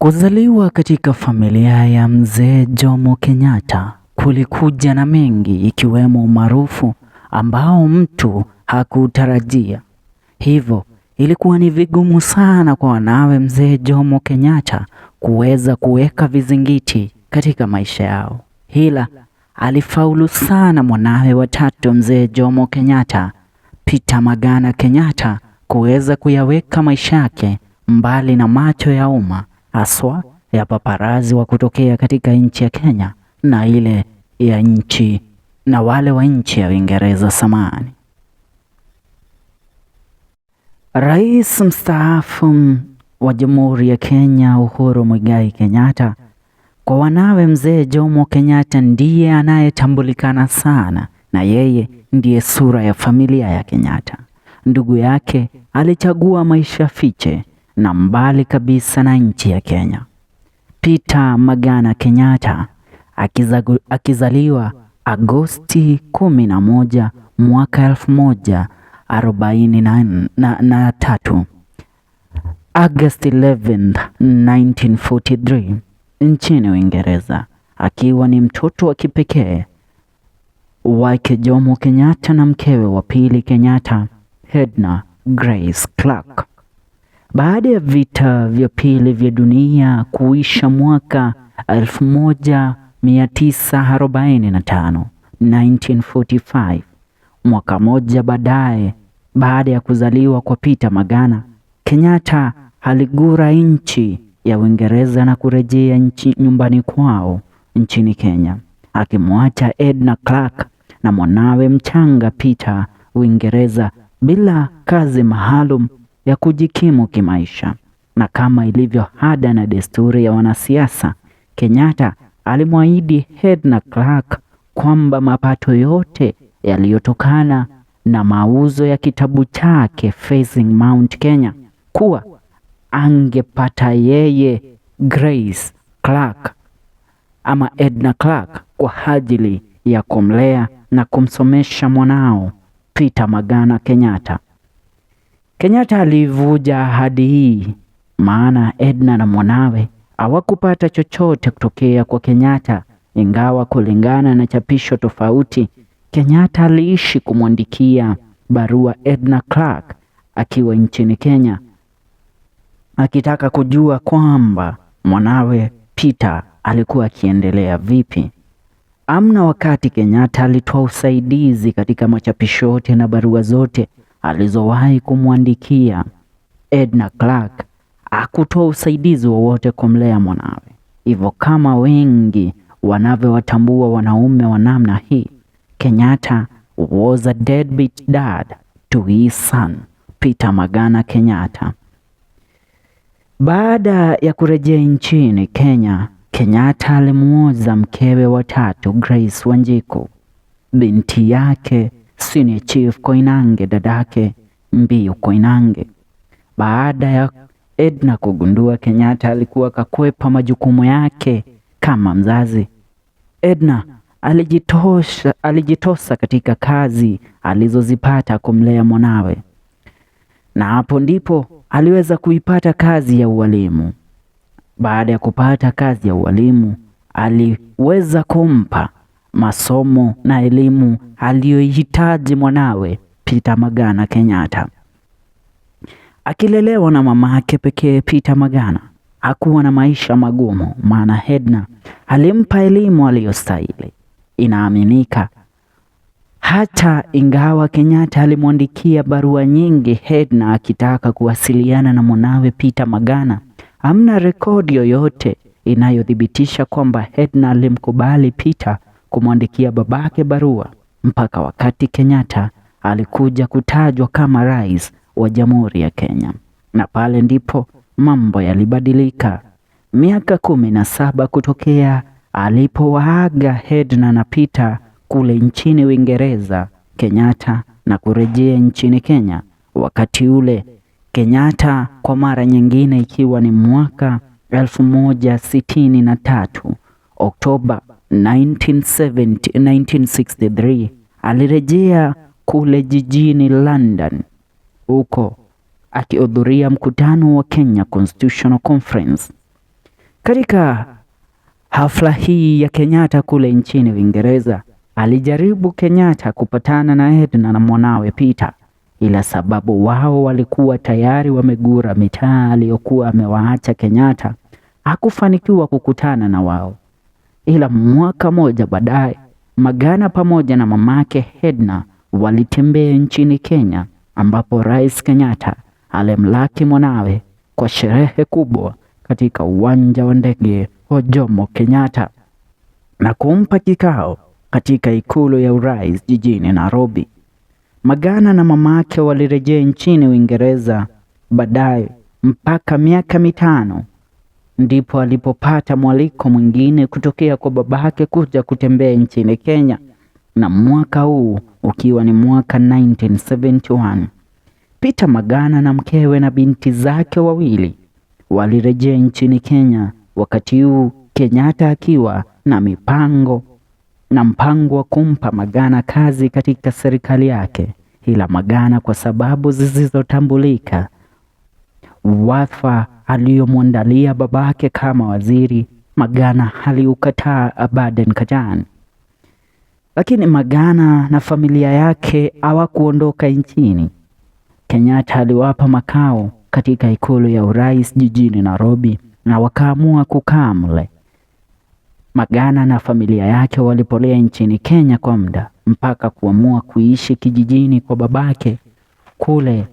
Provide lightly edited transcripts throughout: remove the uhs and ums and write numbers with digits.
Kuzaliwa katika familia ya Mzee Jomo Kenyatta kulikuja na mengi ikiwemo umaarufu ambao mtu hakutarajia. Hivyo ilikuwa ni vigumu sana kwa wanawe Mzee Jomo Kenyatta kuweza kuweka vizingiti katika maisha yao. Ila alifaulu sana mwanawe wa tatu Mzee Jomo Kenyatta, Peter Magana Kenyatta, kuweza kuyaweka maisha yake mbali na macho ya umma, haswa ya paparazi wa kutokea katika nchi ya Kenya na ile ya nchi na wale wa nchi ya Uingereza samani. Rais mstaafu wa Jamhuri ya Kenya Uhuru Muigai Kenyatta, kwa wanawe Mzee Jomo Kenyatta ndiye anayetambulikana sana na yeye ndiye sura ya familia ya Kenyatta. Ndugu yake alichagua maisha fiche na mbali kabisa na nchi ya Kenya. Peter Magana Kenyatta akizaliwa Agosti 11 mwaka 1043, August 11, 1943 nchini Uingereza, akiwa ni mtoto wa kipekee wake Jomo Kenyatta na mkewe wa pili Kenyatta, Edna Grace Clark. Baada ya vita vya pili vya dunia kuisha mwaka 1945, 1945, mwaka mmoja baadaye, baada ya kuzaliwa kwa Peter Magana, Kenyatta aligura nchi ya Uingereza na kurejea nchi nyumbani kwao nchini Kenya, akimwacha Edna Clark na mwanawe mchanga Peter Uingereza bila kazi maalum ya kujikimu kimaisha. Na kama ilivyo ada na desturi ya wanasiasa, Kenyatta alimwahidi Edna Clark kwamba mapato yote yaliyotokana na mauzo ya kitabu chake Facing Mount Kenya kuwa angepata yeye Grace Clark ama Edna Clark kwa ajili ya kumlea na kumsomesha mwanao Peter Magana Kenyatta. Kenyatta alivuja ahadi hii, maana Edna na mwanawe hawakupata chochote kutokea kwa Kenyatta, ingawa kulingana na chapisho tofauti, Kenyatta aliishi kumwandikia barua Edna Clark akiwa nchini Kenya, akitaka kujua kwamba mwanawe Peter alikuwa akiendelea vipi. Amna wakati Kenyatta alitoa usaidizi katika machapisho yote na barua zote alizowahi kumwandikia Edna Clark, hakutoa usaidizi wowote kumlea mwanawe. Hivyo kama wengi wanavyowatambua wanaume wa namna hii, Kenyatta was a deadbeat dad to his son Peter Magana Kenyatta. Baada ya kurejea nchini Kenya, Kenyatta alimuoza mkewe wa tatu Grace Wanjiku, binti yake Senior Chief Koinange, dadake Mbiu Koinange. Baada ya Edna kugundua Kenyatta alikuwa kakwepa majukumu yake kama mzazi, Edna alijitosa katika kazi alizozipata kumlea mwanawe, na hapo ndipo aliweza kuipata kazi ya ualimu. Baada ya kupata kazi ya ualimu, aliweza kumpa masomo na elimu aliyohitaji mwanawe Peter Magana Kenyatta. Akilelewa na mamake pekee, Peter Magana hakuwa na maisha magumu, maana Edna alimpa elimu aliyostahili. Inaaminika hata ingawa Kenyatta alimwandikia barua nyingi Edna akitaka kuwasiliana na mwanawe Peter Magana, hamna rekodi yoyote inayothibitisha kwamba Edna alimkubali Peter kumwandikia babake barua mpaka wakati Kenyatta alikuja kutajwa kama rais wa Jamhuri ya Kenya, na pale ndipo mambo yalibadilika. Miaka 17 kutokea alipowaaga Edna na Peter kule nchini Uingereza, Kenyatta na kurejea nchini Kenya. Wakati ule Kenyatta kwa mara nyingine, ikiwa ni mwaka 1063 Oktoba 1963, alirejea kule jijini London, huko akihudhuria mkutano wa Kenya Constitutional Conference. Katika hafla hii ya Kenyatta kule nchini Uingereza, alijaribu Kenyatta kupatana na Edna na mwanawe Peter, ila sababu wao walikuwa tayari wamegura mitaa aliyokuwa amewaacha Kenyatta, hakufanikiwa kukutana na wao. Ila mwaka moja baadaye, Magana pamoja na mamake Edna walitembea nchini Kenya, ambapo Rais Kenyatta alimlaki mwanawe kwa sherehe kubwa katika uwanja wa ndege wa Jomo Kenyatta na kumpa kikao katika ikulu ya urais jijini Nairobi. Magana na mamake walirejea nchini Uingereza baadaye mpaka miaka 5 ndipo alipopata mwaliko mwingine kutokea kwa babake kuja kutembea nchini Kenya, na mwaka huu ukiwa ni mwaka 1971. Peter Magana na mkewe na binti zake wawili walirejea nchini Kenya, wakati huu Kenyatta akiwa na mipango na mpango wa kumpa Magana kazi katika serikali yake, ila Magana kwa sababu zisizotambulika wadhifa aliyomwandalia babake kama waziri, Magana aliukataa abadan katan. Lakini Magana na familia yake hawakuondoka nchini. Kenyatta aliwapa makao katika ikulu ya urais jijini Nairobi na wakaamua kukaa mle. Magana na familia yake walipolea nchini Kenya kwa muda mpaka kuamua kuishi kijijini kwa babake kule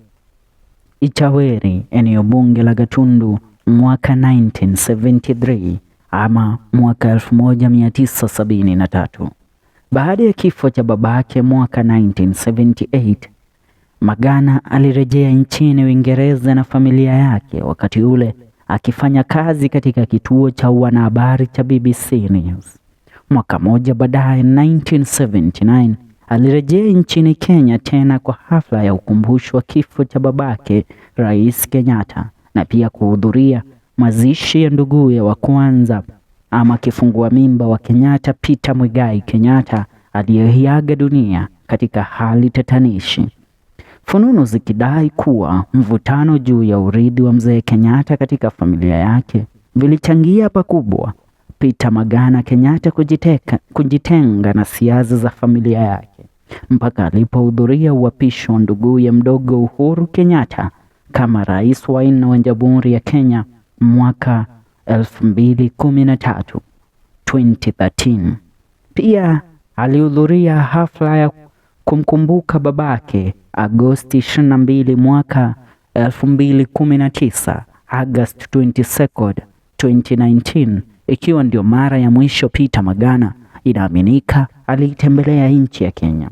Ichaweri, eneo bunge la Gatundu mwaka 1973 ama mwaka 1973. Baada ya kifo cha babake mwaka 1978, Magana alirejea nchini Uingereza na familia yake, wakati ule akifanya kazi katika kituo cha wanahabari cha BBC News. Mwaka moja baadaye, 1979, alirejea nchini Kenya tena kwa hafla ya ukumbusho wa kifo cha babake Rais Kenyatta na pia kuhudhuria mazishi ya nduguye wa kwanza ama kifungua mimba wa Kenyatta, Peter Muigai Kenyatta, aliyeiaga dunia katika hali tatanishi. Fununu zikidai kuwa mvutano juu ya urithi wa mzee Kenyatta katika familia yake vilichangia pakubwa Peter Magana Kenyatta kujitenga na siasa za familia yake mpaka alipohudhuria uapisho wa nduguye mdogo Uhuru Kenyatta kama rais wa 4 wa Jamhuri ya Kenya mwaka 2013, 2013. Pia alihudhuria hafla ya kumkumbuka babake Agosti 22 mwaka 2019, August 22, 2019, ikiwa ndio mara ya mwisho Peter Magana inaaminika aliitembelea nchi ya Kenya.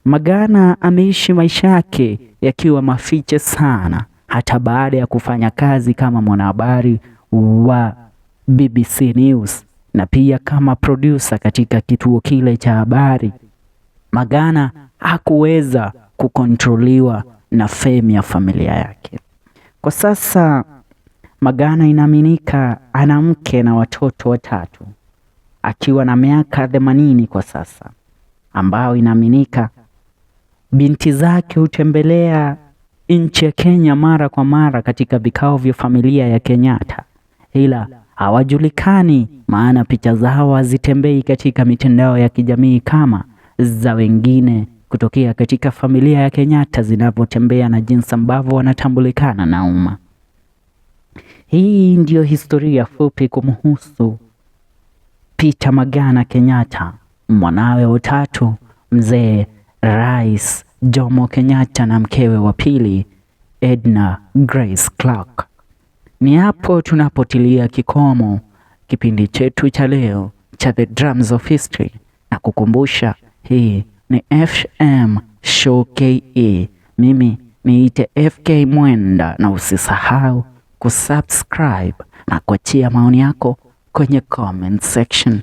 Magana ameishi maisha yake yakiwa mafiche sana hata baada ya kufanya kazi kama mwanahabari wa BBC News na pia kama producer katika kituo kile cha habari. Magana hakuweza kukontroliwa na fame ya familia yake. Kwa sasa Magana inaaminika ana mke na watoto watatu, akiwa na miaka 80 kwa sasa, ambao inaaminika binti zake hutembelea nchi ya Kenya mara kwa mara katika vikao vya familia ya Kenyatta, ila hawajulikani, maana picha zao hazitembei katika mitandao ya kijamii kama za wengine kutokea katika familia ya Kenyatta zinavyotembea na jinsi ambavyo wanatambulikana na umma. Hii ndiyo historia fupi kumhusu Peter Magana Kenyatta, mwanawe wa tatu mzee Rais Jomo Kenyatta na mkewe wa pili Edna Grace Clark. Ni hapo tunapotilia kikomo kipindi chetu cha leo cha The Drums of History na kukumbusha hii ni FM Show KE. Mimi niite FK Mwenda, na usisahau kusubscribe na kuachia maoni yako kwenye comment section.